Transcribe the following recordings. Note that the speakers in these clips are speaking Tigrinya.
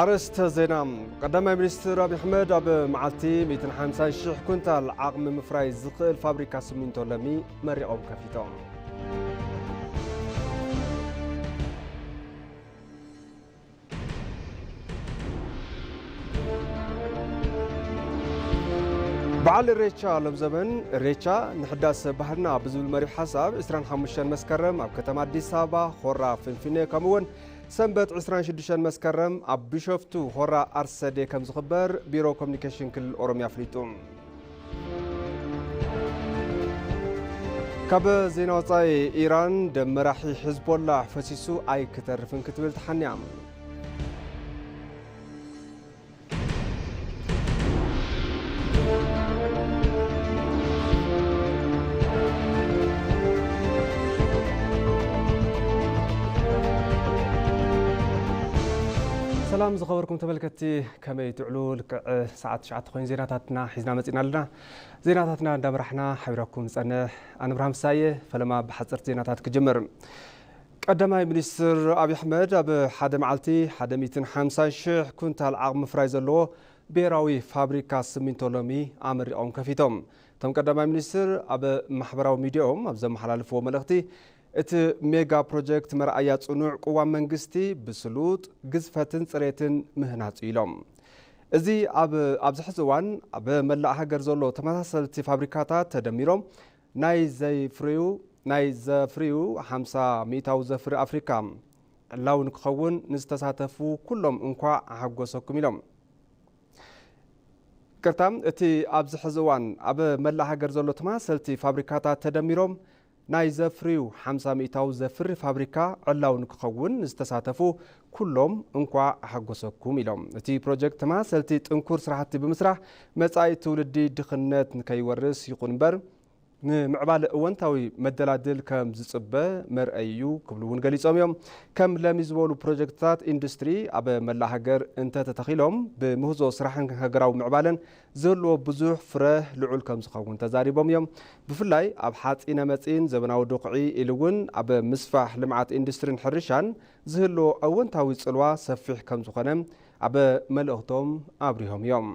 ኣርእስተ ዜና። ቀዳማይ ሚኒስትር ኣብይ ኣሕመድ ኣብ መዓልቲ ሚእትን ሓምሳን ሽሕ ኩንታል ዓቕሚ ምፍራይ ዝኽእል ፋብሪካ ሲሚንቶ ለሚ መሪቖም ከፊቶም። በዓል ኢሬቻ ሎም ዘመን፣ ኢሬቻ ንሕዳስ ባህልና ብዝብል መሪሕ ሓሳብ ዕስራን ሓሙሽተን መስከረም ኣብ ከተማ ኣዲስ ኣበባ ሆራ ፍንፍኔ፣ ከምኡውን ሰንበት ዕስራን ሽዱሽተን መስከረም ኣብ ቢሾፍቱ ሆራ ኣርሰዴ ከም ዝኽበር ቢሮ ኮሚኒኬሽን ክልል ኦሮሚያ ኣፍሊጡ። ካብ ዜና ወጻኢ፣ ኢራን ደም መራሒ ሕዝቦላህ ፈሲሱ ኣይክተርፍን ክትብል ተሓንያ። ሰላም ዝኸበርኩም ተመልከትቲ፣ ከመይ ትውዕሉ? ልክዕ ሰዓት ትሽዓተ ኮይኑ ዜናታትና ሒዝና መጺና ኣለና። ዜናታትና እንዳመራሕና ሓቢራኩም ዝጸንሕ ኣነ ብርሃን ፍሳየ። ፈለማ ብሓጸርቲ ዜናታት ክጅምር። ቀዳማይ ሚኒስትር ኣብይ ኣሕመድ ኣብ ሓደ መዓልቲ ሓደ ሚእትን ሓምሳን ሽሕ ኩንታል ዓቕሚ ምፍራይ ዘለዎ ብሄራዊ ፋብሪካ ሲሚንቶ ሎሚ ኣመሪቖም ከፊቶም። እቶም ቀዳማይ ሚኒስትር ኣብ ማሕበራዊ ሚዲያኦም ኣብ ዘመሓላለፍዎ መልእኽቲ፣ እቲ ሜጋ ፕሮጀክት መርኣያ ጽኑዕ ቅዋም መንግስቲ ብስሉጥ ግዝፈትን ጽሬትን ምህናጹ ኢሎም። እዚ ኣብ፣ ኣብዚ ሕዚ እዋን ኣብ መላእ ሃገር ዘሎ ተመሳሰልቲ ፋብሪካታት ተደሚሮም ናይ ዘይፍርዩ፣ ናይ ዘፍርዩ ሓምሳ ሚእታዊ ዘፍሪ ኣፍሪካ ዕላዊ ንክኸውን ንዝተሳተፉ ኩሎም እንኳዕ ኣሐጎሰኩም ኢሎም። ይቅርታ፣ እቲ ኣብዚ ሕዚ እዋን ኣብ መላእ ሃገር ዘሎ ተመሳሰልቲ ፋብሪካታት ተደሚሮም ናይ ዘፍርዩ ሓምሳ ሚእታዊ ዘፍሪ ፋብሪካ ዕላዊ ንክኸውን ንዝተሳተፉ ኩሎም እንኳዕ ኣሐጎሰኩም ኢሎም። እቲ ፕሮጀክት ተመሳሰልቲ ጥንኩር ስራሕቲ ብምስራሕ መጻኢ ትውልዲ ድኽነት ንከይወርስ ይኹን እምበር ንምዕባለ እወንታዊ መደላድል ከም ዝጽበ መርኣይ እዩ ክብሉ እውን ገሊጾም እዮም። ከም ለሚ ዝበሉ ፕሮጀክትታት ኢንዱስትሪ ኣብ መላእ ሃገር እንተተተኺሎም ብምህዞ ስራሕን ሃገራዊ ምዕባለን ዝህልዎ ብዙሕ ፍረ ልዑል ከም ዝኸውን ተዛሪቦም እዮም። ብፍላይ ኣብ ሓፂነ መፂን ዘበናዊ ዱኽዒ ኢሉ እውን ኣብ ምስፋሕ ልምዓት ኢንዱስትሪን ሕርሻን ዝህልዎ ኣወንታዊ ጽልዋ ሰፊሕ ከም ዝኾነ ኣብ መልእኽቶም ኣብሪሆም እዮም።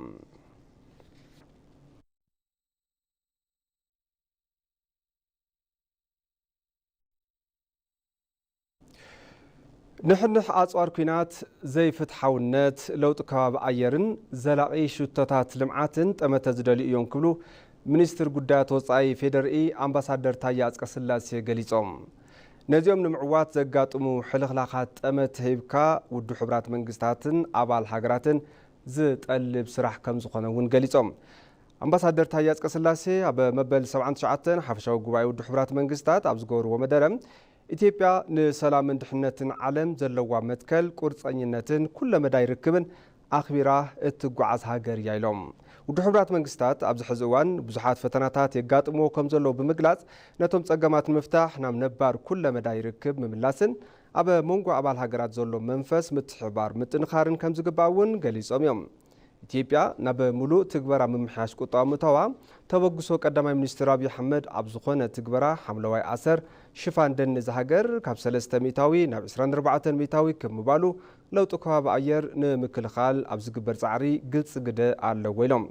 ንሕንሕ ኣጽዋር ኲናት፣ ዘይፍትሓውነት፣ ለውጢ ከባቢ ኣየርን ዘላቒ ሽቶታት ልምዓትን ጠመተ ዝደልዩ እዮም ክብሉ ሚኒስትር ጉዳያት ወጻኢ ፌዴሪኢ ኣምባሳደር ታየ ኣጽቀስላሴ ገሊጾም። ነዚኦም ንምዕዋት ዘጋጥሙ ሕልኽላኻት ጠመተ ሂብካ ውድብ ሕቡራት መንግስታትን ኣባል ሃገራትን ዝጠልብ ስራሕ ከም ዝኾነ እውን ገሊጾም። ኣምባሳደር ታየ ኣጽቀስላሴ ኣብ መበል ሰብዓን ትሽዓተን ሓፈሻዊ ጉባኤ ውድብ ሕቡራት መንግስታት ኣብ ዝገበርዎ መደረ፣ ኢትዮጵያ ንሰላምን ድሕነትን ዓለም ዘለዋ መትከል፣ ቁርጸኝነትን ኩለመዳይ ርክብን ኣኽቢራ እትጓዓዝ ሃገር እያ ኢሎም። ውድብ ሕቡራት መንግስታት ኣብዚ ሕዚ እዋን ብዙሓት ፈተናታት የጋጥምዎ ከም ዘለዉ ብምግላጽ፣ ነቶም ጸገማት ንምፍታሕ ናብ ነባር ኩለመዳይ ርክብ ምምላስን ኣብ መንጎ ኣባል ሃገራት ዘሎ መንፈስ ምትሕብባር ምጥንኻርን ከም ዝግባእ እውን ገሊጾም እዮም። ኢትዮጵያ ናብ ምሉእ ትግበራ ምምሕያሽ ቁጠባ ምእታዋ፣ ተበግሶ ቀዳማይ ሚኒስትር ኣብይ ኣሕመድ ኣብ ዝኾነ ትግበራ ሓምለዋይ ኣሰር ሽፋን ደን እዛ ሃገር ካብ ሰለስተ ሚእታዊ ናብ ዕስራን ኣርባዕተን ሚእታዊ ክብ ምባሉ፣ ለውጢ ከባቢ ኣየር ንምክልኻል ኣብ ዝግበር ጻዕሪ ግልጺ ግደ ኣለዎ ኢሎም።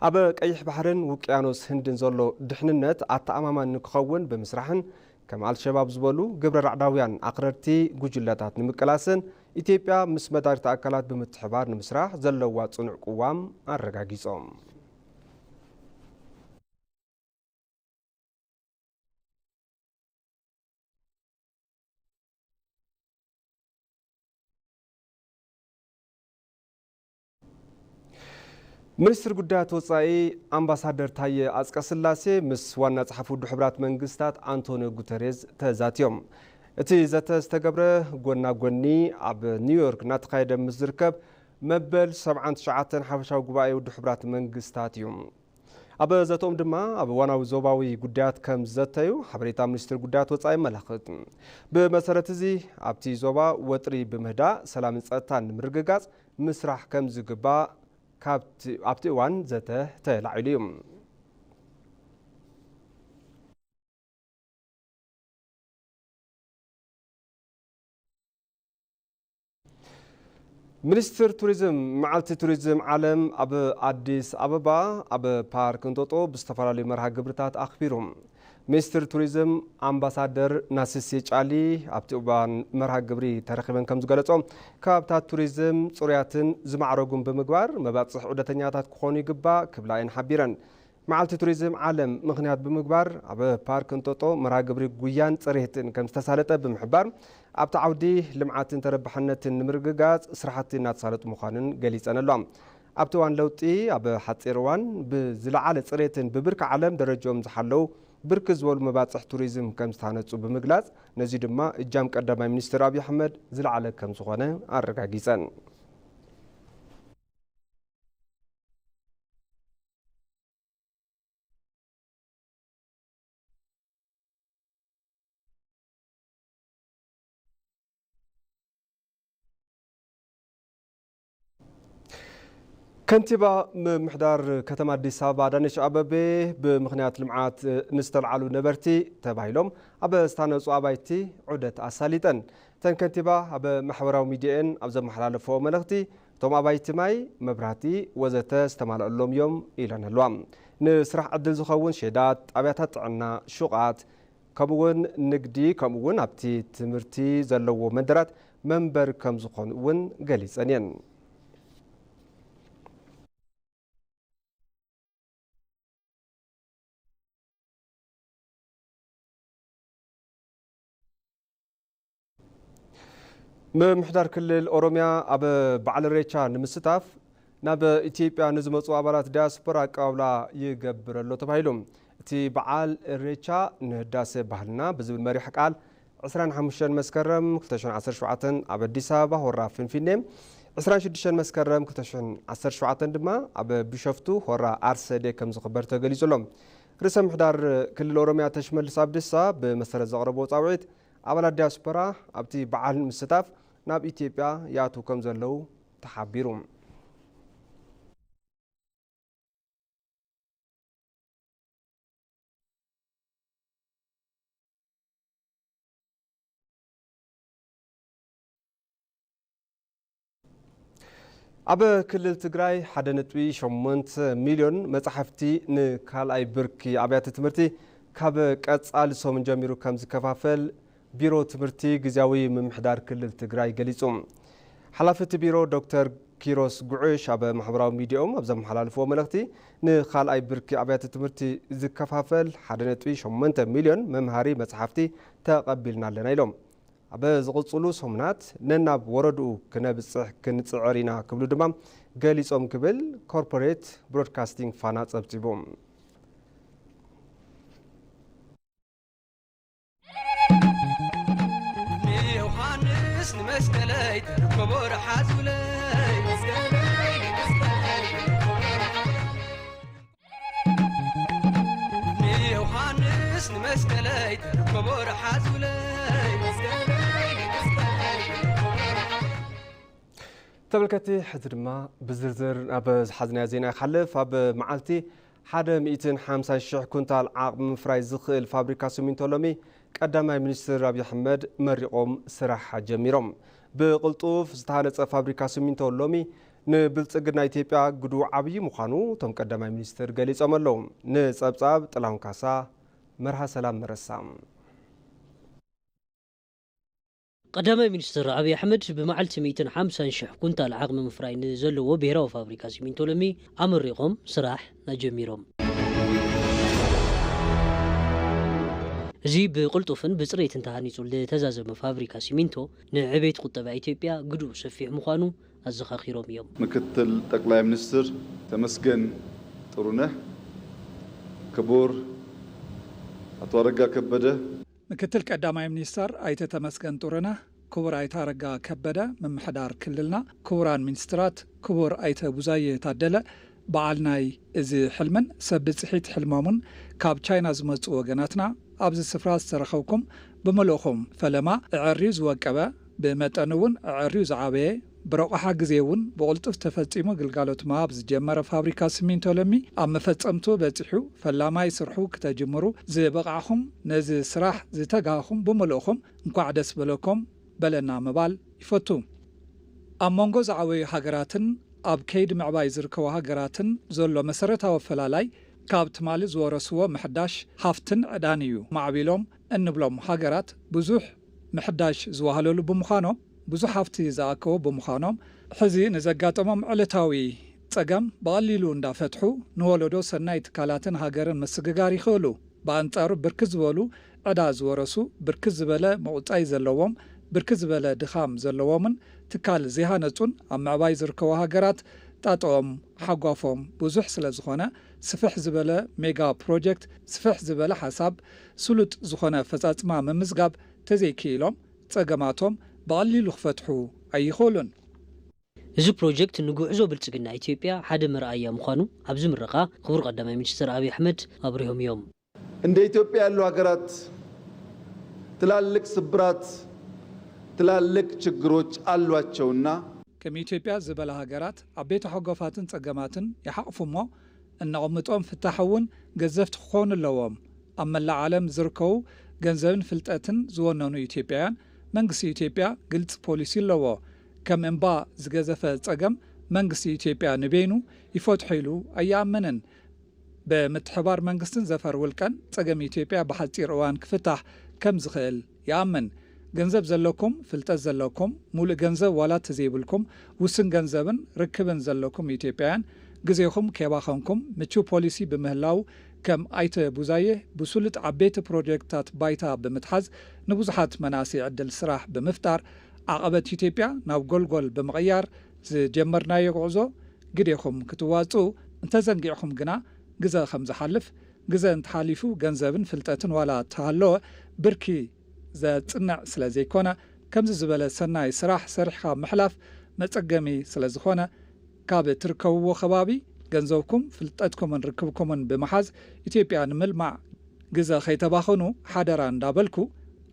ኣብ ቀይሕ ባሕርን ውቅያኖስ ህንድን ዘሎ ድሕንነት ኣተኣማማኒ ንክኸውን ብምስራሕን ከም ኣልሸባብ ዝበሉ ግብረ ራዕዳውያን ኣኽረርቲ ጉጅለታት ንምቅላስን ኢትዮጵያ ምስ መዳርግቲ ኣካላት ብምትሕባር ንምስራሕ ዘለዋ ጽኑዕ ቅዋም ኣረጋጊጾም። ሚኒስትር ጉዳያት ወጻኢ ኣምባሳደር ታየ ኣጽቀስላሴ ምስ ዋና ጸሓፊ ውድብ ሕቡራት መንግስታት ኣንቶኒዮ ጉተሬዝ ተዛትዮም። እቲ ዘተ ዝተገብረ ጎና ጎኒ ኣብ ኒውዮርክ እናተኻየደ ምስ ዝርከብ መበል ሰብዓን ትሽዓተን ሓፈሻዊ ጉባኤ ውድብ ሕቡራት መንግስታት እዩ። ኣብ ዘተኦም ድማ ኣብ እዋናዊ ዞባዊ ጉዳያት ከም ዝዘተዩ ሓበሬታ ሚኒስትር ጉዳያት ወጻኢ የመላኽት። ብመሰረት እዚ ኣብቲ ዞባ ወጥሪ ብምህዳእ ሰላምን ጸጥታን ንምርግጋጽ ምስራሕ ከም ዝግባእ ካብቲ፣ ኣብቲ እዋን ዘተ ተላዒሉ እዩ። ሚኒስትር ቱሪዝም መዓልቲ ቱሪዝም ዓለም ኣብ ኣዲስ ኣበባ ኣብ ፓርክ እንጦጦ ብዝተፈላለዩ መርሃ ግብርታት ኣኽቢሩ። ሚኒስትር ቱሪዝም ኣምባሳደር ናስሲ ጫሊ ኣብቲ እዋን መርሃ ግብሪ ተረኺበን ከም ዝገለጾ፣ ከባብታት ቱሪዝም ጽሩያትን ዝማዕረጉን ብምግባር መባጽሕ ዑደተኛታት ክኾኑ ይግባእ ክብላ እየን ሓቢረን። መዓልቲ ቱሪዝም ዓለም ምኽንያት ብምግባር ኣብ ፓርክ እንጦጦ መርሃ ግብሪ ጉያን ጽሬትን ከም ዝተሳለጠ ብምሕባር፣ ኣብቲ ዓውዲ ልምዓትን ተረባሕነትን ንምርግጋጽ ስራሕቲ እናተሳለጡ ምዃንን ገሊጸን ኣለዋ። ኣብቲ እዋን ለውጢ ኣብ ሓጺር እዋን ብዝለዓለ ጽሬትን ብብርኪ ዓለም ደረጃኦም ዝሓለዉ ብርክት ዝበሉ መባጽሕ ቱሪዝም ከም ዝታነጹ ብምግላጽ፣ ነዚ ድማ እጃም ቀዳማይ ሚኒስትር ኣብይ ኣሕመድ ዝለዓለ ከም ዝኾነ ኣረጋጊጸን። ከንቲባ ምምሕዳር ከተማ ኣዲስ ኣበባ ኣዳነች ኣበቤ፣ ብምኽንያት ልምዓት ንዝተልዓሉ ነበርቲ ተባሂሎም ኣብ ዝተሃነፁ ኣባይቲ ዑደት ኣሳሊጠን። እተን ከንቲባ ኣብ ማሕበራዊ ሚዲየን ኣብ ዘመሓላለፍኦ መልእኽቲ፣ እቶም ኣባይቲ ማይ፣ መብራህቲ ወዘተ ዝተማልአሎም እዮም ኢለን ኣለዋ። ንስራሕ ዕድል ዝኸውን ሼዳት፣ ጣብያታት ጥዕና፣ ሹቓት፣ ከምኡውን ንግዲ፣ ከምኡውን ኣብቲ ትምህርቲ ዘለዎ መንደራት መንበር ከም ዝኾኑ እውን ገሊጸን እየን። ምምሕዳር ክልል ኦሮሚያ ኣብ በዓል ኢሬቻ ንምስታፍ ናብ ኢትዮጵያ ንዝመጹ ኣባላት ዳያስፖራ ኣቀባብላ ይገብር ኣሎ ተባሂሉ። እቲ በዓል ኢሬቻ ንህዳሴ ባህልና ብዝብል መሪሕ ቃል ዕስራን ሓሙሽተን መስከረም ክልተ ሽሕን ዓሰርተ ሸውዓተን ኣብ ኣዲስ ኣበባ ሆራ ፊንፊኔ፣ ዕስራን ሽዱሽተን መስከረም ክልተ ሽሕን ዓሰርተ ሸውዓተን ድማ ኣብ ቢሾፍቱ ሆራ ኣርሰዴ ከም ዝኽበር ተገሊጹ ኣሎ። ርእሰ ምምሕዳር ክልል ኦሮሚያ ኣቶ ሽመልስ ኣብዲሳ ብመሰረት ዘቕረብዎ ጻውዒት፣ ኣባላት ዲያስፖራ ኣብቲ በዓል ንምስታፍ ናብ ኢትዮጵያ ይኣትዉ ከም ዘለዉ ተሓቢሩ። ኣብ ክልል ትግራይ ሓደ ነጥቢ ሸሞንተ ሚልዮን መጻሕፍቲ ንካልኣይ ብርኪ ኣብያተ ትምህርቲ ካብ ቀጻሊ ሰሙን ጀሚሩ ከም ዝከፋፈል ቢሮ ትምህርቲ ግዝያዊ ምምሕዳር ክልል ትግራይ ገሊጹ። ሓላፊ እቲ ቢሮ ዶክተር ኪሮስ ጉዕሽ ኣብ ማሕበራዊ ሚዲያኦም ኣብ ዘመሓላልፍዎ መልእኽቲ፣ ንኻልኣይ ብርኪ ኣብያተ ትምህርቲ ዝከፋፈል ሓደ ነጥቢ ሸሞንተ ሚልዮን መምሃሪ መጽሓፍቲ ተቐቢልና ኣለና ኢሎም። ኣብ ዝቕጽሉ ሰሙናት ነናብ ወረድኡ ክነብጽሕ ክንጽዕር ኢና ክብሉ ድማ ገሊጾም ክብል ኮርፖሬት ብሮድካስቲንግ ፋና ጸብጺቡ። ንዮሃንስ ንመስቀለይ ተረከቦ ረሓዙለይ መስቀለይ መስቀለይ ንዮሃንስ ንመስቀለይ ተረከቦ ረሓዙለይ መስቀለይ መስቀለይ። ተመልከቲ፣ ሕዚ ድማ ብዝርዝር ናብ ዝሓዝናዮ ዜና ይሓልፍ። ኣብ መዓልቲ ሓደ ሚእትን ሓምሳን ሽሕ ኩንታል ዓቕሚ ምፍራይ ዝኽእል ፋብሪካ ሲሚንቶ ሎሚ ቀዳማይ ሚኒስትር ኣብይ ኣሕመድ መሪቖም ስራሕ ጀሚሮም። ብቕልጡፍ ዝተሃነፀ ፋብሪካ ሲሚንቶ ሎሚ ንብልፅግና ኢትዮጵያ ግዱ ዓብዪ ምዃኑ እቶም ቀዳማይ ሚኒስትር ገሊፆም ኣለዉ። ንፀብፃብ ጥላሁን ካሳ፣ መርሃ ሰላም መረሳ። ቀዳማይ ሚኒስትር ኣብይ ኣሕመድ ብመዓልቲ ሚእትን ሓምሳን ሽሕ ኩንታል ዓቕሚ ምፍራይ ንዘለዎ ብሄራዊ ፋብሪካ ሲሚንቶ ለሚ ኣመሪቖም ስራሕ ናጀሚሮም። እዚ ብቕልጡፍን ብፅሬትን ተሃኒፁ ዝተዛዘመ ፋብሪካ ሲሚንቶ ንዕቤት ቁጠባ ኢትዮጵያ ግድኡ ሰፊሕ ምዃኑ ኣዘኻኺሮም እዮም። ምክትል ጠቅላይ ሚኒስትር ተመስገን ጥሩነህ፣ ክቡር ኣቶ ኣረጋ ከበደ፣ ምክትል ቀዳማይ ሚኒስተር ኣይተ ተመስገን ጥሩነህ፣ ክቡር ኣይተ ኣረጋ ከበደ፣ ምምሕዳር ክልልና፣ ክቡራን ሚኒስትራት፣ ክቡር ኣይተ ቡዛየ ታደለ፣ በዓል ናይ እዚ ሕልምን ሰብ ብፅሒት ሕልሞምን ካብ ቻይና ዝመፁ ወገናትና፣ ኣብዚ ስፍራ ዝተረኸብኩም ብምልእኹም፣ ፈለማ ኣዐርዩ ዝወቀበ፣ ብመጠኑ እውን ኣዐርዩ ዝዓበየ፣ ብረቑሓ ግዜ እውን ብቕልጡፍ ተፈፂሙ ግልጋሎት ምሃብ ዝጀመረ ፋብሪካ ሲሚንቶ ለሚ ኣብ መፈፀምትኡ በፂሑ ፈላማይ ስርሑ ክተጅምሩ ዝበቓዕኹም ነዚ ስራሕ ዝተጋህኹም ብምልእኹም እንኳዕ ደስ በለኩም በለና ምባል ይፈቱ። ኣብ መንጎ ዝዓበዩ ሃገራትን ኣብ ከይዲ ምዕባይ ዝርከቡ ሃገራትን ዘሎ መሰረታዊ ኣፈላላይ ካብ ትማሊ ዝወረስዎ ምሕዳሽ ሃፍትን ዕዳን እዩ። ማዕቢሎም እንብሎም ሃገራት ብዙሕ ምሕዳሽ ዝዋሃለሉ ብምዃኖም፣ ብዙሕ ሃፍቲ ዝኣከቡ ብምዃኖም፣ ሕዚ ንዘጋጠሞም ዕለታዊ ጸገም ብቐሊሉ እንዳፈትሑ ንወለዶ ሰናይ ትካላትን ሃገርን ምስግጋር ይኽእሉ። ብኣንጻሩ ብርክት ዝበሉ ዕዳ ዝወረሱ፣ ብርክት ዝበለ ምቑጻይ ዘለዎም፣ ብርክት ዝበለ ድኻም ዘለዎምን ትካል ዘይሃነጹን ኣብ ምዕባይ ዝርከቡ ሃገራት ጣጥኦም ሓጓፎም ብዙሕ ስለ ዝኾነ፣ ስፍሕ ዝበለ ሜጋ ፕሮጀክት፣ ስፍሕ ዝበለ ሓሳብ፣ ስሉጥ ዝኾነ ኣፈጻጽማ ምምዝጋብ ተዘይክኢሎም ጸገማቶም ብቐሊሉ ክፈትሑ ኣይኽእሉን። እዚ ፕሮጀክት ንጉዕዞ ብልጽግና ኢትዮጵያ ሓደ መርኣያ ምዃኑ ኣብዚ ምረቓ ክቡር ቀዳማይ ሚኒስትር ኣብይ ኣሕመድ ኣብሪሆም እዮም። እንደ ኢትዮጵያ ያሉ ሀገራት ትላልቅ ስብራት፣ ትላልቅ ችግሮች አሏቸውና፣ ከም ኢትዮጵያ ዝበላ ሃገራት ዓበይቲ ሓጓፋትን ጸገማትን ይሓቕፉ እሞ፣ እነቐምጦም ፍታሕ እውን ገዘፍቲ ክኾኑ ኣለዎም። ኣብ መላእ ዓለም ዝርከቡ ገንዘብን ፍልጠትን ዝወነኑ ኢትዮጵያውያን፣ መንግስቲ ኢትዮጵያ ግልፂ ፖሊሲ ኣለዎ። ከም እምባ ዝገዘፈ ጸገም መንግስቲ ኢትዮጵያ ንበይኑ ይፈትሖ ኢሉ ኣይኣምንን። ብምትሕባር መንግስትን ዘፈር ውልቀን ጸገም ኢትዮጵያ ብሓጺር እዋን ክፍታሕ ከም ዝኽእል ይኣምን። ገንዘብ ዘለኩም፣ ፍልጠት ዘለኩም፣ ሙሉእ ገንዘብ ዋላ ተዘይብልኩም፣ ውሱን ገንዘብን ርክብን ዘለኩም ኢትዮጵያውያን፣ ግዜኹም ከይባኸንኩም ምቹው ፖሊሲ ብምህላው፣ ከም ኣይተ ቡዛየ ብሱሉጥ ዓበይቲ ፕሮጀክትታት ባይታ ብምትሓዝ ንብዙሓት መናእሰይ ዕድል ስራሕ ብምፍጣር፣ ዓቐበት ኢትዮጵያ ናብ ጎልጎል ብምቕያር ዝጀመርናዮ ጉዕዞ ግዴኹም ክትዋፅኡ፣ እንተዘንጊዕኹም ግና ግዘ ከም ዝሓልፍ፣ ግዘ እንተሓሊፉ ገንዘብን ፍልጠትን ዋላ ተሃለወ ብርኪ ዘፅንዕ ስለ ዘይኮነ፣ ከምዚ ዝበለ ሰናይ ስራሕ ሰሪሕኻ ምሕላፍ መፀገሚ ስለ ዝኾነ፣ ካብ እትርከብዎ ከባቢ ገንዘብኩም፣ ፍልጠትኩምን ርክብኩምን ብምሓዝ ኢትዮጵያ ንምልማዕ ግዘ ከይተባኽኑ ሓደራ እንዳበልኩ፣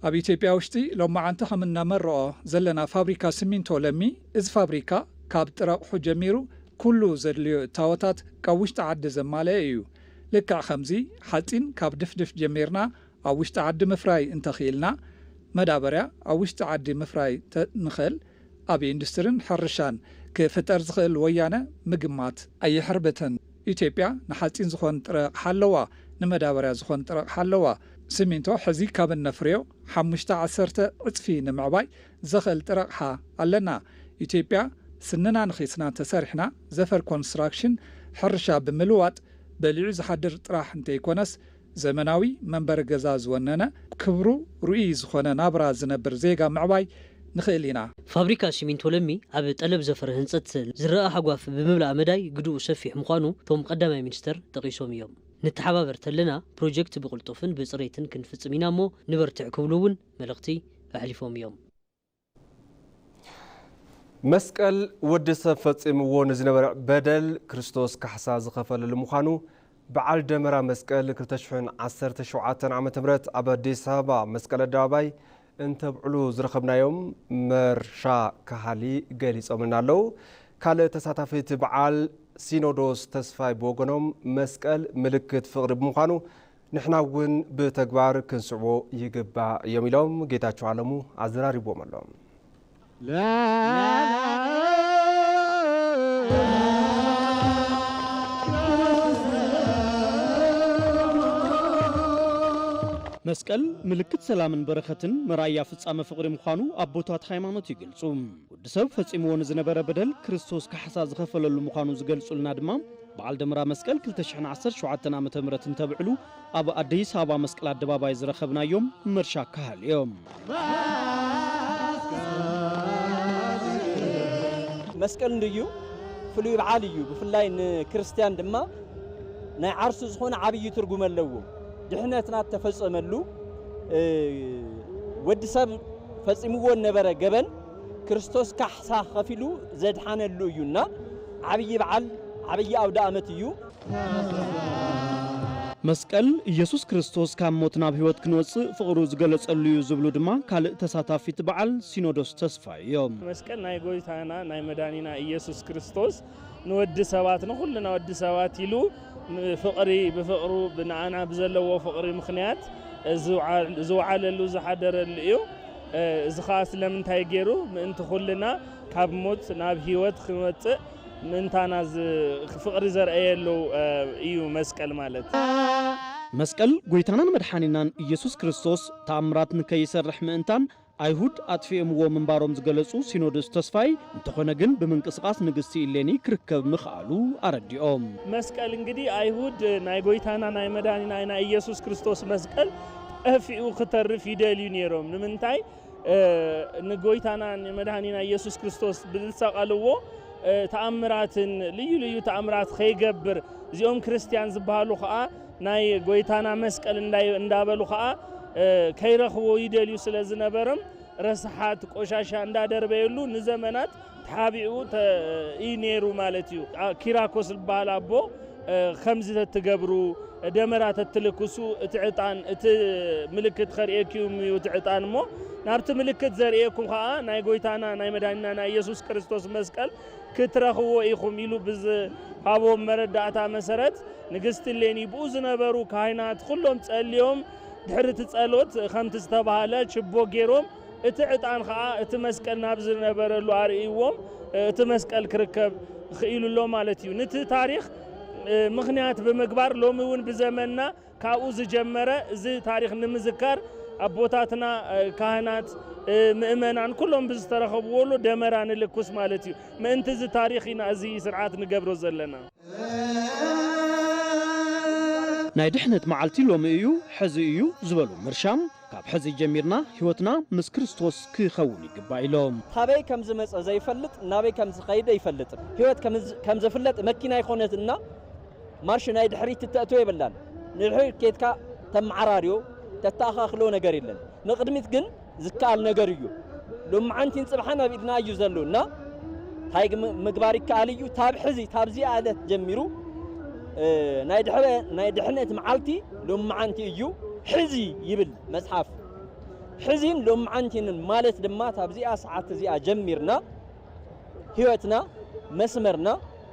ኣብ ኢትዮጵያ ውሽጢ ሎማዓንቲ ከም እነመርዖ ዘለና ፋብሪካ ሲሚንቶ ለሚ፣ እዚ ፋብሪካ ካብ ጥረ ኣቑሑ ጀሚሩ ኩሉ ዘድልዮ እታወታት ካብ ውሽጢ ዓዲ ዘማልአ እዩ። ልክዕ ከምዚ ሓፂን ካብ ድፍድፍ ጀሚርና ኣብ ውሽጢ ዓዲ ምፍራይ እንተኽኢልና፣ መዳበርያ ኣብ ውሽጢ ዓዲ ምፍራይ ተንኽእል፣ ኣብ ኢንዱስትሪን ሕርሻን ክፍጠር ዝኽእል ወያነ ምግማት ኣየሕርብትን። ኢትዮጵያ ንሓፂን ዝኾን ጥረ ኣቕሓ ኣለዋ፣ ንመዳበርያ ዝኾን ጥረ ኣቕሓ ኣለዋ። ሲሚንቶ ሕዚ ካብ እነፍርዮ ሓሙሽተ ዓሰርተ ዕፅፊ ንምዕባይ ዘኽእል ጥረ ኣቕሓ ኣለና። ኢትዮጵያ ስንና ንኺስና ተሰሪሕና ዘፈር ኮንስትራክሽን ሕርሻ ብምልዋጥ በሊዑ ዝሓድር ጥራሕ እንተይኮነስ ዘመናዊ መንበሪ ገዛ ዝወነነ ክብሩ ርኡይ ዝኾነ ናብራ ዝነብር ዜጋ ምዕባይ ንኽእል ኢና። ፋብሪካ ሲሚንቶ ለሚ ኣብ ጠለብ ዘፈር ህንፀት ዝረኣ ሃጓፍ ብምምላእ መዳይ ግድኡ ሰፊሕ ምዃኑ እቶም ቀዳማይ ሚኒስተር ጠቒሶም እዮም። ንተሓባበር ተለና ፕሮጀክት ብቕልጡፍን ብፅሬትን ክንፍፅም ኢና እሞ ንበርትዕ ክብሉ እውን መልእኽቲ ኣሕሊፎም እዮም። መስቀል ወዲ ሰብ ፈጺምዎ ንዝነበረ በደል ክርስቶስ ካሕሳ ዝኸፈለሉ ምዃኑ በዓል ደመራ መስቀል ክልተ ሽሕን ዓሰርተ ሸውዓተን ዓመተ ምህረት ኣብ ኣዲስ ኣበባ መስቀል ኣደባባይ እንተብዕሉ ዝረኸብናዮም መርሻ ካህሊ ገሊጾምልና ኣለዉ። ካልእ ተሳታፊ እቲ በዓል ሲኖዶስ ተስፋይ ብወገኖም መስቀል ምልክት ፍቕሪ ብምዃኑ ንሕና እውን ብተግባር ክንስዕቦ ይግባእ እዮም ኢሎም ጌታቸው ኣለሙ ኣዘራሪብዎም ኣሎ። መስቀል ምልክት ሰላምን በረኸትን መርኣያ ፍጻመ ፍቕሪ ምዃኑ ኣቦታት ሃይማኖት ይገልጹ። ወዲ ሰብ ፈጺምዎ ንዝነበረ በደል ክርስቶስ ካሕሳ ዝኸፈለሉ ምዃኑ ዝገልጹልና ድማ በዓል ደመራ መስቀል ክልተ ሽሕን ዓሰርተ ሸውዓተን ዓመተ ምህረት እንተብዕሉ ኣብ ኣዲስ ኣበባ መስቀል ኣደባባይ ዝረኸብናዮም መርሻ ካህል እዮም። መስቀል እንድዩ ፍሉይ በዓል እዩ። ብፍላይ ንክርስትያን ድማ ናይ ዓርሱ ዝኾነ ዓብዪ ትርጉም ኣለዎ። ድሕነትና እተፈጸመሉ፣ እ፣ ወዲ ሰብ ፈጺምዎ ነበረ ገበን ክርስቶስ ካሕሳ ከፊሉ ዘድሓነሉ እዩ እና ዓብዪ በዓል፣ ዓብዪ ኣውደ ኣመት እዩ። መስቀል ኢየሱስ ክርስቶስ ካብ ሞት ናብ ሕይወት ክንወጽእ ፍቕሩ ዝገለጸሉ እዩ ዝብሉ ድማ ካልእ ተሳታፊት በዓል ሲኖዶስ ተስፋ እዮም። መስቀል ናይ ጎይታና ናይ መዳኒና ኢየሱስ ክርስቶስ ንወዲ ሰባት፣ ንኹልና ወዲ ሰባት ኢሉ ፍቕሪ፣ ብፍቕሩ፣ ብንዓና ብዘለዎ ፍቕሪ ምኽንያት ዝውዓ-፣ ዝውዓለሉ ዝሓደረሉ እዩ። እዚ ኸዓ ስለምንታይ ገይሩ? ምእንቲ ኩልና ካብ ሞት ናብ ህይወት ክንወፅእ ምእንታና ዝ-፣ ፍቕሪ ዘርአየሉ እዩ መስቀል ማለት። መስቀል ጎይታናን መድሓኒናን ኢየሱስ ክርስቶስ ተኣምራት ንከይሰርሕ ምእንታን ኣይሁድ ኣጥፊኦምዎ ምንባሮም ዝገለጹ ሲኖዶስ ተስፋይ፣ እንተኾነ ግን ብምንቅስቓስ ንግስቲ ኢሌኒ ክርከብ ምኽኣሉ ኣረዲኦም። መስቀል እንግዲህ ኣይሁድ ናይ ጎይታና ናይ መድሓኒና ናይ ኢየሱስ ክርስቶስ መስቀል ጠፊኡ ክተርፍ ይደልዩ ነይሮም። ንምንታይ? ንጎይታና ንመድሃኒና ኢየሱስ ክርስቶስ ብዝሰቐልዎ ተኣምራትን ልዩ ልዩ ተኣምራት ከይገብር፣ እዚኦም ክርስትያን ዝበሃሉ ኸዓ ናይ ጎይታና መስቀል እንዳበሉ ኸዓ ከይረኽቦ ይደልዩ ስለ ዝነበርም፣ ረስሓት ቆሻሻ እንዳደርበየሉ ንዘመናት ተሓቢኡ እዩ ነይሩ ማለት እዩ። ኪራኮስ ዝበሃል ኣቦ ከምዚ ተትገብሩ፣ ደመራ ተትልክሱ፣ እቲ ዕጣን፣ እቲ ምልክት ከርእየኩም እዩ እቲ ዕጣን እሞ፣ ናብቲ ምልክት ዘርእየኩም ኸዓ ናይ ጎይታና ናይ መድሃኒና ናይ ኢየሱስ ክርስቶስ መስቀል ክትረኽብዎ ኢኹም ኢሉ ብዝሃቦም መረዳእታ መሰረት፣ ንግስቲ እሌኒ ብኡ ዝነበሩ ካህናት ኩሎም ጸልዮም፣ ድሕሪ እቲ ጸሎት ከምቲ ዝተባህለ ችቦ ገይሮም፣ እቲ ዕጣን ኸዓ እቲ መስቀል ናብ ዝነበረሉ ኣርእይዎም፣ እቲ መስቀል ክርከብ ክኢሉ ኣሎ ማለት እዩ። ነቲ ታሪኽ ምኽንያት ብምግባር ሎሚ እውን ብዘመንና ካብኡ ዝጀመረ እዚ ታሪኽ ንምዝካር ኣቦታትና ካህናት ምእመናን ኩሎም ብዝተረኸብዎሉ ደመራ ንልኩስ ማለት እዩ። ምእንቲ እዚ ታሪኽ ኢና እዚ ስርዓት ንገብሮ ዘለና። ናይ ድሕነት መዓልቲ ሎሚ እዩ፣ ሕዚ እዩ ዝበሉ ምርሻም፣ ካብ ሕዚ ጀሚርና ህይወትና ምስ ክርስቶስ ክኸውን ይግባእ ኢሎም። ካበይ ከም ዝመጸ ዘይፈልጥ፣ ናበይ ከም ዝኸይድ ኣይፈልጥን። ህይወት ከም ዝ-፣ ከም ዝፍለጥ መኪና ኣይኮነትና፣ ማርሽ ናይ ድሕሪት ትተእትዎ የብላን። ንድሕሪት ኬድካ ተመዓራርዮ፣ ተተኣኻኽሎ ነገር የለን። ንቕድሚት ግን ዝከኣል ነገር እዩ። ሎመዓንቲን ጽብሓን ኣብ ኢድና እዩ ዘሎ እና እንታይ ግም-፣ ምግባር ይከኣል እዩ። ታብ ሕዚ፣ ታብዚኣ ዕለት ጀሚሩ፣ እ፣ ናይ ድሕረ-፣ ናይ ድሕነት መዓልቲ ሎመዓንቲ እዩ። ሕዚ ይብል መጽሓፍ። ሕዚን ሎመዓንቲንን ማለት ድማ ታብዚኣ ሰዓት እዚኣ ጀሚርና ህይወትና፣ መስመርና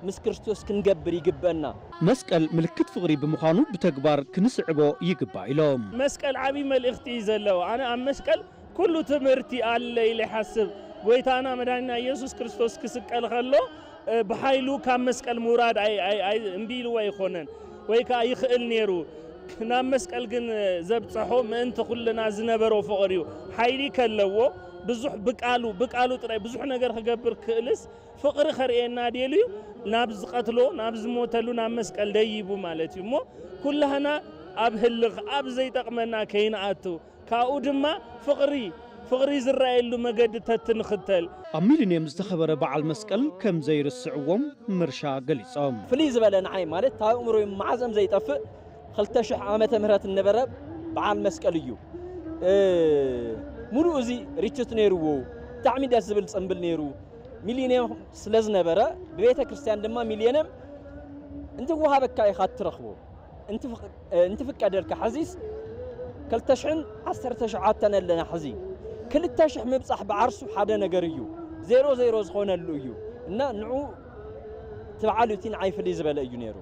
ምስ ክርስቶስ ክንገብር ይግበና። መስቀል ምልክት ፍቕሪ ብምዃኑ ብተግባር ክንስዕቦ ይግባእ ኢሎም። መስቀል ዓብዪ መልእኽቲ እዩ ዘለዎ። ኣነ ኣብ መስቀል ኩሉ ትምህርቲ ኣለ ኢለ ይሓስብ። ጎይታና መድሃኒና ኢየሱስ ክርስቶስ ክስቀል ከሎ፣ እ፣ ብሓይሉ ካብ መስቀል ምውራድ ኣይ-፣ ኣይ-፣ ኣይ-፣ እምቢ ኢልዎ ኣይኮነን፣ ወይ ከኣ ይኽእል ነይሩ። ናብ መስቀል ግን ዘብጽሖ ምእንቲ ኩልና ዝነበሮ ፍቕሪ እዩ። ሓይሊ ከለዎ ብዙሕ ብቃሉ፣ ብቃሉ ጥራይ ብዙሕ ነገር ክገብር ክኽእልስ፣ ፍቕሪ ከርእየና ደልዩ ናብ ዝቐትሎ፣ ናብ ዝሞተሉ፣ ናብ መስቀል ደይቡ ማለት እዩ። እሞ ኩላህና ኣብ ህልኽ፣ ኣብ ዘይጠቕመና ከይንኣቱ፣ ካብኡ ድማ ፍቕሪ፣ ፍቕሪ ዝረኣየሉ መገዲ ተትንኽተል። ኣብ ሚሊንየም ዝተኸበረ በዓል መስቀል ከም ዘይርስዕዎም ምርሻ ገሊጾም። ፍልይ ዝበለ ንዓይ ማለት፣ ካብ ኣእምሮይ መዓዘም ዘይጠፍእ፣ ክልተ ሽሕ ዓመተ ምህረት እነበረ በዓል መስቀል እዩ። እ፣ ሙሉእ እዚ ርችት ነይርዎ፣ ብጣዕሚ ደስ ዝብል ጽምብል ነይሩ። ሚሊንየም ስለ ዝነበረ፣ ብቤተ ክርስቲያን ድማ ሚሊንየም እንትወሃበካ ኢኻ እትረኽቦ። እንትፍቅ-፣ እንትፍቀደልካ፣ ሕዚስ ክልተ ሽሕን ዓሰርተ ሸውዓተን ኣለና። ሕዚ ክልተ ሽሕ ምብጻሕ ብዓርሱ ሓደ ነገር እዩ። ዜሮ ዜሮ ዝኾነሉ እዩ። እና ንዑ እቲ በዓል እቲ ንዓይ ፍልይ ዝበለ እዩ ነይሩ።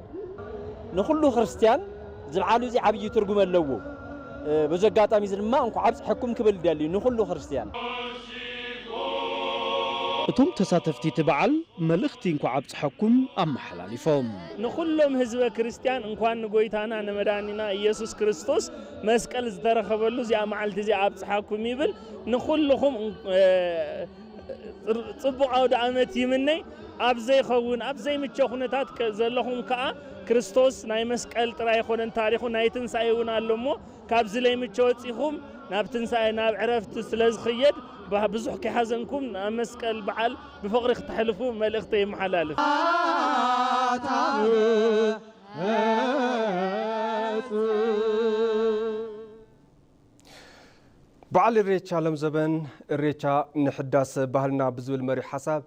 ንኹሉ ክርስትያን እዚ በዓል እዚ ዓብዪ ትርጉም ኣለዎ። እ፣ በዚ ኣጋጣሚ እዚ ድማ እንኳዕ ኣብጽሐኩም ክብል ደልዩ ንኹሉ ክርስትያን። እቶም ተሳተፍቲ እቲ በዓል መልእኽቲ እንኳዕ ኣብጽሐኩም ኣመሓላሊፎም። ንኹሎም ህዝበ ክርስትያን እንኳን ንጎይታና ንመድሃኒና ኢየሱስ ክርስቶስ መስቀል ዝተረኸበሉ እዚኣ መዓልቲ እዚኣ ኣብጽሓኩም ይብል። ንኹልኹም፣ እ፣ ጽር-፣ ጽቡቕ ኣውደ ዓመት ይምነይ። ኣብ ዘይኸውን፣ ኣብ ዘይምቸ ኩነታት ከ-፣ ዘለኹም ከኣ ክርስቶስ ናይ መስቀል ጥራይ ኣይኮነን ታሪኹ፣ ናይ ትንሳኤ እውን ኣሎ እሞ፣ ካብዚ ለይምቸ ወጺኹም ናብ ትንሳኤ፣ ናብ ዕረፍቲ ስለ ዝኽየድ፣ ባ-፣ ብዙሕ ከይሓዘንኩም ናብ መስቀል በዓል ብፍቕሪ ክተሕልፉ መልእኽተይ የመሓላልፍ። በዓል ኢሬቻ ለምዘበን፣ ኢሬቻ ንሕዳስ ባህልና ብዝብል መሪሕ ሓሳብ፣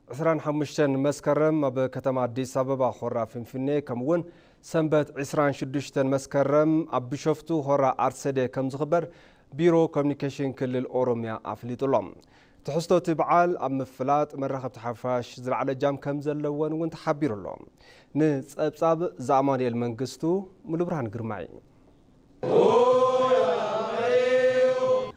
ዕስራን ሓሙሽተን መስከረም ኣብ ከተማ ኣዲስ ኣበባ ሆራ ፊንፊኔ፣ ከምኡውን ሰንበት ዕስራን ሽዱሽተን መስከረም ኣብ ቢሾፍቱ ሆራ ኣርሰዴ ከም ዝኽበር ቢሮ ኮሚኒኬሽን ክልል ኦሮሚያ ኣፍሊጡ ኣሎ። ትሕዝቶ እቲ በዓል ኣብ ምፍላጥ መራኸብቲ ሓፋሽ ዝለዓለ እጃም ከም ዘለወን እውን ተሓቢሩ ኣሎ። ንጸብጻብ ዘኣማኑኤል መንግስቱ፣ ሙሉብርሃን ግርማይ።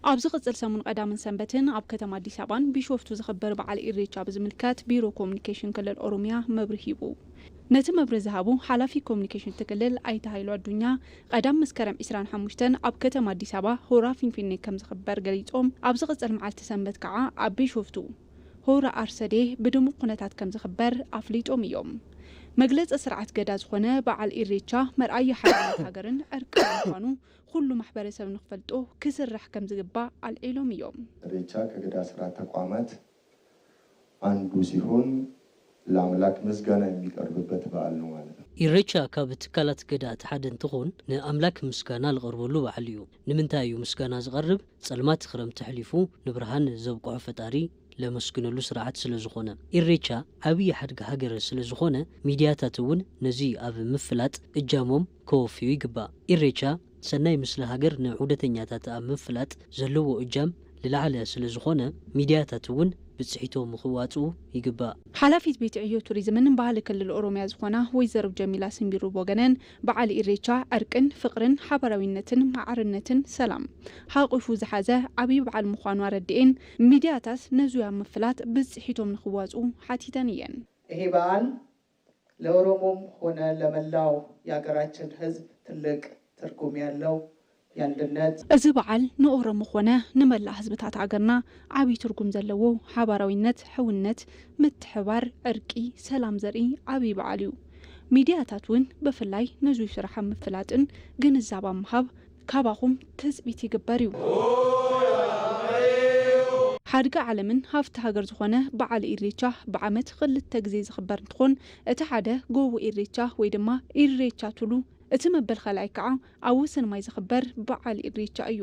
ኣብ ዝቕጽል ሰሙን ቀዳምን ሰንበትን ኣብ ከተማ ኣዲስ ኣበባን ቢሾፍቱ ዝኽበር በዓል ኢሬቻ ብዝምልከት ቢሮ ኮሙኒኬሽን ክልል ኦሮሚያ መብርሂ ሂቡ። ነቲ መብርሂ ዝሃቡ ሓላፊ ኮሙኒኬሽን እቲ ክልል ኣይተ ሃይሉ ኣዱኛ፣ ቀዳም መስከረም ዕስራን ሓሙሽተን ኣብ ከተማ ኣዲስ ኣበባ ሆራ ፊንፊኔ ከም ዝኽበር ገሊጾም፣ ኣብ ዝቕጽል መዓልቲ ሰንበት ከዓ ኣብ ቢሾፍቱ ሆራ ኣርሰዴ ብድሙቕ ኩነታት ከም ዝኽበር ኣፍሊጦም እዮም። መግለጺ ስርዓት ገዳ ዝኾነ በዓል ኢሬቻ መርኣያ ሓድነት ሃገርን ዕርቅን ምዃኑ ኩሉ ማሕበረሰብ ንኽፈልጦ ክስራሕ ከም ዝግባእ ኣልዒሎም እዮም። ኢሬቻ ከገዳ ስርዓት ተቋማት አንዱ ሲሆን ለአምላክ ምስጋና የሚቀርብበት በዓል ነው ማለት ነው። ኢሬቻ ካብ ትካላት ገዳ እቲ ሓደ እንትኾን ንኣምላክ ምስጋና ዝቐርበሉ በዓል እዩ። ንምንታይ እዩ ምስጋና ዝቐርብ? ጸልማት ክረምቲ ኣሕሊፉ ንብርሃን ዘብቅሖ ፈጣሪ ለመስግነሉ ስርዓት ስለ ዝኾነ። ኢሬቻ ዓብዪ ሓድጊ ሃገር ስለ ዝኾነ ሚድያታት እውን ነዚ ኣብ ምፍላጥ እጃሞም ከወፍዩ ይግባእ። ኢሬቻ ሰናይ ምስሊ ሃገር ንዑደተኛታት ኣብ ምፍላጥ ዘለዎ እጃም ልላዕለ ስለ ዝኾነ ሚድያታት እውን ብፅሒቶም ክዋፅኡ ይግባእ። ሓላፊት ቤት ዕዮ ቱሪዝምን ባህሊ ክልል ኦሮሚያ ዝኾና ወይዘሮ ጀሚላ ስምቢሩ ብወገነን በዓል ኢሬቻ ዕርቅን ፍቕርን ሓባራዊነትን ማዕርነትን ሰላም ሓቂፉ ዝሓዘ ዓብዪ በዓል ምዃኑ ኣረድኤን፣ ሚድያታት ነዙይ ኣብ ምፍላጥ ብፅሒቶም ንኽዋፅኡ ሓቲተን እየን። ይሄ በዓል ለኦሮሞም ሆነ ለመላው የሀገራችን ህዝብ ትልቅ ትርጉም ያለው የአንድነት እዚ በዓል ንኦሮሞ ኾነ ንመላእ ህዝብታት ሃገርና ዓብዪ ትርጉም ዘለዎ ሓባራዊነት፣ ሕውነት፣ ምትሕባር፣ ዕርቂ፣ ሰላም ዘርኢ ዓብዪ በዓል እዩ። ሚድያታት እውን ብፍላይ ነዙይ ስራሕ ኣብ ምፍላጥን ግንዛብ ኣብ ምሃብ ካባኹም ትፅቢት ይግበር እዩ። ሓድጊ ዓለምን ሃፍቲ ሃገር ዝኾነ በዓል ኢሬቻ ብዓመት ክልተ ግዜ ዝኽበር እንትኾን፣ እቲ ሓደ ጎቦ ኢሬቻ ወይ ድማ ኢሬቻ ቱሉ፣ እቲ መበል ካልኣይ ከዓ ኣብ ወሰን ማይ ዝኽበር በዓል ኢሬቻ እዩ።